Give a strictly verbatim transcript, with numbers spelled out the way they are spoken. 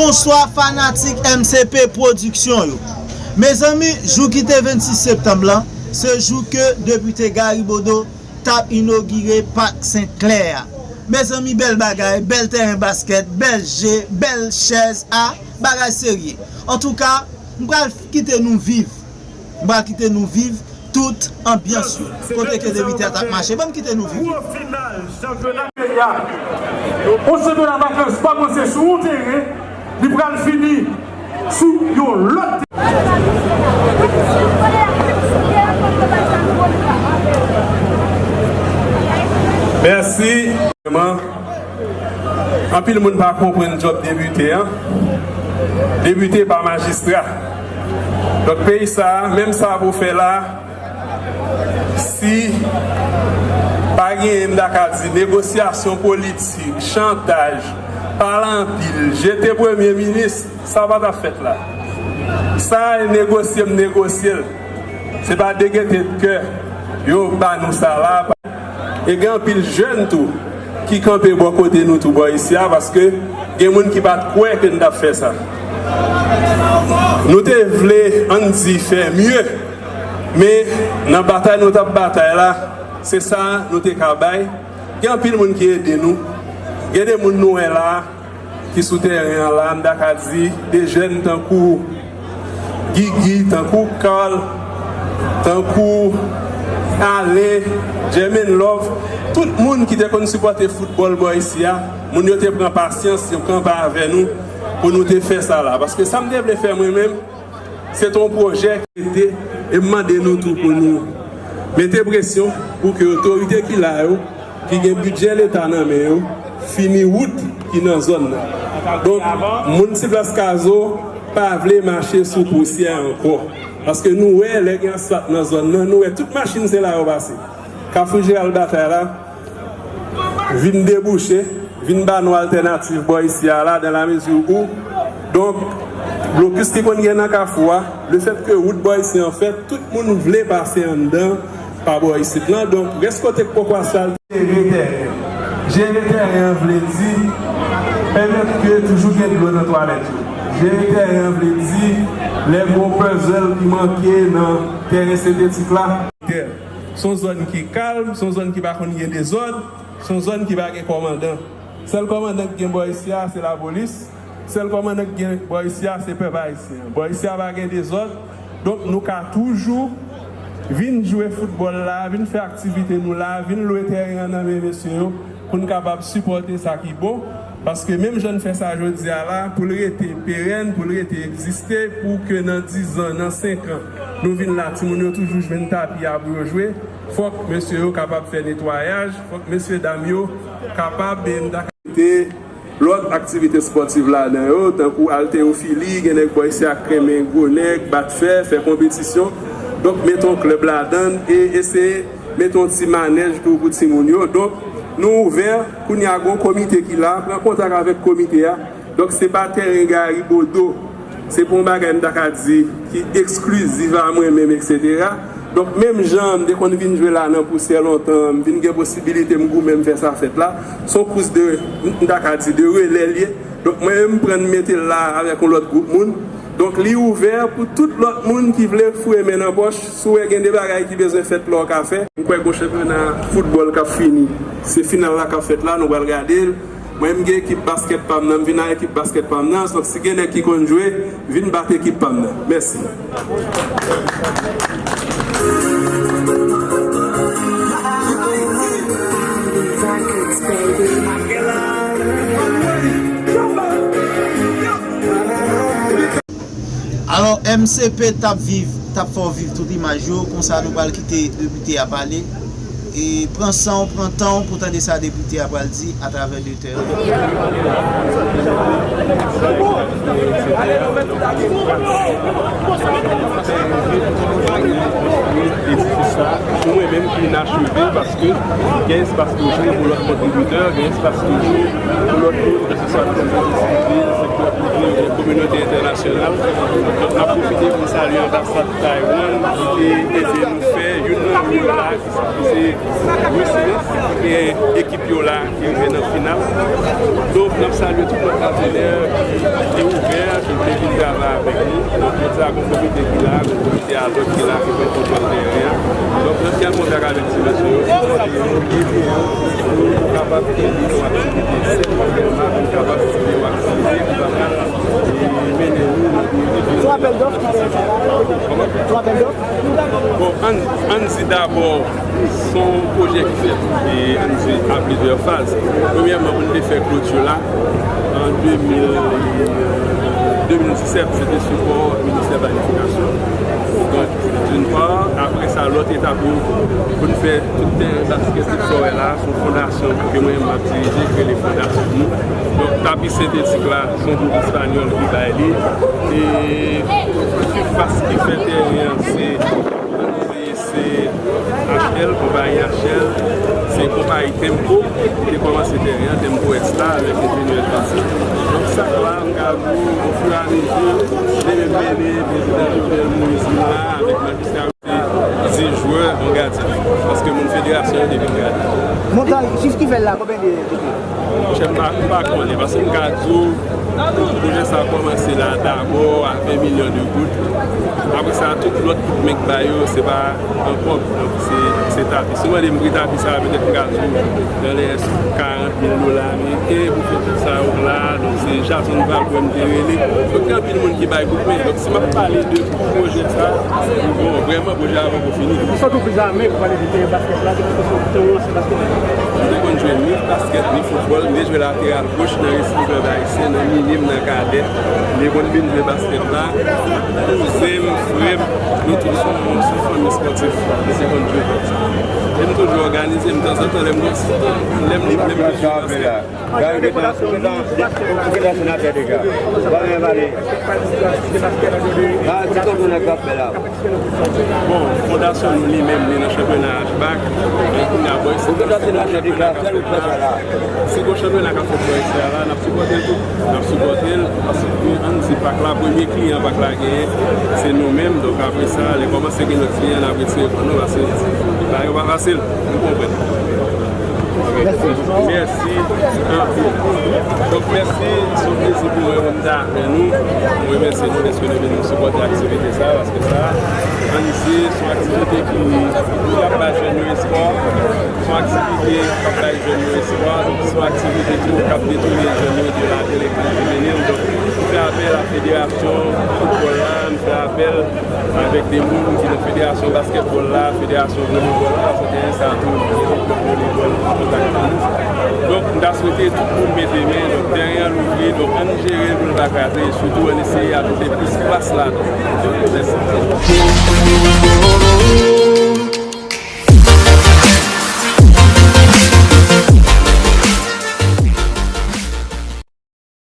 Bonswa fanatik M C P Pwodiksyon yo. Mezanmi, jou ki te vennsis septanm lan, se jou ke depite Gary Bodeau t ap inogire Pak Sent Klè a. Mezanmi, bèl bagay, bèl tèren baskèt, bèl je, bèl chèz, a, bagay serye. Antouka, m pral kite nou viv. M pral kite nou viv tout anbyans yo. Kote ke depite a t ap mache, ban m kite nou viv. Gwo final chanpyona peyi a. Yon chanpyona vakans kòmanse sou yon teren, li pral fini sou yon lòt. Mèsi. Anpil moun pa konprann djòb depite an. Depite pa majistra. Donk, peyi sa a, menm sa pou fè la, si pa genyen, m ta ka di, negosyasyon politik, chantaj, pale anpil, jete premye minis, sa pa t ap fèt la. Sa e negosye, m negosye l. Se pa de gete de kè yo ba nou sa la. E gen anpil jèn tou ki kanpe bò kote nou tou bò isi a, paske gen moun ki pa t kwè ke n t ap fè sa. Nou te vle, ann di, fè mye, men nan batay nou t ap batay la, se sa nou te ka bay. Gen anpil moun ki ede nou. Gen de moun nou wè la, ki sou tèren an la, m ta ka di, de jèn tankou Gigi, tankou Carl, tankou Alain, Germain Love, tout moun ki te konn sipòte foutbòl bò isi a, moun yo te pran pasyans, yo kanpe avè nou pou nou te fè sa la. Paske sa m te vle fè mwen menm, se te yon pwojè ki te, e m mande nou tou pou nou mete presyon pou ke otorite ki la yo, ki gen bidjè leta nan men yo, fini wout ki nan zòn nan. Donk, moun Ti Plas Kazo pa vle mache sou pousyè ankò. Paske nou wè, lè gen asfalt nan zòn nan, nou wè tout machin se la yo pase. Kafou Jeral Batay la vin debouche, vin ba nou altènativ bò isi a la, dans la mesure où, donk, blokis ki konn gen nan Kafou a, lefètke wout bò isi an fèt, tout moun vle pase anndan pa bò isit lan. Donk, rès kote k poko asfalté, jere tèren. Jere tèren an vle di pèmèt ke toujou gen dlo nan twalèt yo. Jere tèren an vle di lè gen yon puzzle ki manke nan tèren sentetik la. Se yon zòn ki kalm, se yon zòn ki pa konn gen dezòd, se yon zòn ki pa gen kòmandan. Sèl kòmandan ki gen bò isi a, se lapolis. Sèl kòmandan ki gen bò isi a, se pèp ayisyen an. Bò isi a pa gen dezòd. Donk, nou ka toujou vin jwe foutbòl la, vin fè aktivite nou la, vin lwe tèren an nan men mesye yo, pou n kapab sipòte sa ki bon. Paske menm jan n fè sa jodi a la, pou l rete perèn, pou l rete egziste, pou ke nan diz an, nan senk an, nou vin la, timoun yo toujou jwenn tapi a pou yo jwe, fòk mesye yo kapab fè netwayaj, fòk mesye dam yo kapab, e, m ta ka mete lòt aktivite espòtiv ladan yo, tankou altewofili, gen nèg bò isi a k renmen gwo nèg, bat fè, fè konpetisyon. Donk, mete yon klèb ladan l e eseye mete yon ti manèj tou pou timoun yo. Donk, nou ouvè, kounye a gen yon komite ki la, pran kontak avèk komite a. Donk, se pa tèren Gary Bodeau. Se pa yon bagay m ta ka di ki eksklizif a mwen menm, etsetera. Donk, menm jan m te konn vin jwe la nan pousyè lontan, m vin gen posibilite m goumen, m fè sa fèt la. Se yon kous de, m ta ka di, de relè l ye. Donk, mwen menm, m pran m mete l la avèk yon lòt gwoup moun. Donk, li ouvè pou tout lòt moun ki vle foure men nan pòch. Si w wè gen de bagay ki bezwen fèt la, w ka fè. M kwè gen yon chanpyona foutbòl k ap fini. Se final la k ap fèt la, nou pral gade l. Mwen, m gen ekip baskèt pa m nan, m vin ak ekip baskèt pa m nan. Donk, si gen nèg ki konn jwe, vin bat ekip pa m nan. Mèsi. Alò, M C P t ap viv, t ap fè w viv tout imaj yo, konsa nou pral kite depite a pale. E pran san w, pran tan w pou tande sa depite a pral di atravè de tè an. Edifis sa, pou mwen menm, inacheve, paske gen espas toujou pou lòt kontribitè, gen espas toujou pou lòt moun, keseswa nan sivil, sektè prive, kominote entènasyonal. Donk, n ap pwofite pou n salye anbasad Taiwan ki te ede nou fè youn nan Pou yo la, ki se Louis Silens, ki gen ekip yo la, ki rive nan final. Donk, n ap salye tout lòt patenè ki te ouvè, ki te vin travay avèk nou. Donk, jodi a, gon komite ki la, gon komite ad hoc ki la, ki pran kontwòl teren an. Donk, n ap fè kontak avèk ti mesye yo, pou yo kapab fè yon aktivite sèl, pou yo kapab fè yon aktivite ki va mennen nou nan yon... Sou apèl dòf ki te fèt la? Kòman? Sou apèl dòf? Bon, An-, Anzi dabò, se yon pwojè ki fèt, e Anzi a plizyè faz. Premyèman, pou n te fè kloti la, an de mil, de mil disèt, se te sipò Ministè Planifikasyon. Donk, d'une part, apre sa, lòt etap yo, pou n fè tout teren baskèt, tout sa w wè la, se yon fondasyon ke mwen menm m ap dirije, ki rele Fondasyon Nou. Donk, tapi sentetik la, se yon gwoup espanyòl ki bay li. E sifas ki fè teren an, se, se H L, konpayi H L, se konpayi Temco ki te kòmanse teren an, Temco Extra, avèk enjenyè Edmondson. Donk, sa k la, m ka di w, ofiramezi, demen m mennen prezidan Jovenel Moïse vin la, avèk majistra, di jwè, yon gadyen. Paske moun federasyon yo te vin gade. Montan, chif ki fè l la, konbyen de, de goud? Monchè, m pa, m pa konnen, paske m ka di w, pwojè sa a kòmanse la dabò a ven milyon de goud. Apre sa, tout lòt kout men k bay yo, se pa an kòb, donk se, se tapi. Si w mande m pri tapi sa a, petèt m ka di w, nan lè karant mil dola ameriken pou fè tout sa yo la, donk se Jason Valbrun m te rele. Donk, gen anpil moun ki bay kout men. Donk, si m ap pale de pwojè sa, bon, vrèman, pwojè a poko fini. Ki sòt ou pi zame pou pale de teren baskèt la, ki sòt ou te yon ansyen baskètè? M te konn jwe ni baskèt, ni foutbòl. M te jwe lateral goch nan Resil Klèb Ayisyen, nan mini m, nan kadè. M te konn vin jwe baskèt la. Kouzen m, frè m, nou tout se yon, se yon fanmi espòtif. M te konn jwe. E m toujou òganize m tanzantan lè m gen, lè m lib, lè m vin jwe baskèt. Gade, ou gentan, ou gentan, ou gentan senatè deja. Ou pa menm pale. Ah, se tonton nèg k ap fè la. Bon, fondasyon nou li menm, li nan chanpyona H bac. Men kounye a, bon, se... Ou gentan senatè deja, sèl ou k fè sa la. Si gon chanpyona k ap fèt bò isit la, n ap sipòte l tou. N ap sipòte l, paske ann di pak la, premye kliyan pak la genyen, se nou menm. Donk, apre sa, lè kòmanse gen lòt kliyan, n ap retire kò nou, paske bagay yo pa fasil. Nou konprann. Mèsi. Mèsi anpil. Donk, mèsi, se yon plezi pou mwen pou m ta avè nou. Mwen remèsye nou dèske nou vin sipòte aktivite sa, paske sa, ann di, se yon aktivite ki, ki ap bay jèn yo espwa. Se yon aktivite k ap bay jèn yo espwa. Se yon aktivite tou k ap detounen jèn yo de la delenkwans jivenil. Donk, m fè apèl a federasyon foutbòl la, m fè apèl avèk de moun ki nan federasyon baskètbòl la, federasyon volebòl la, paske teren sa a tou, gen yon klèb volebòl an kontak avè nou. Donk, m ta swete tout moun mete men, donk, teren an louvri, donk, ann jere l pou l pa kraze, e sitou ann eseye ajoute plis plas ladan. Mèsi.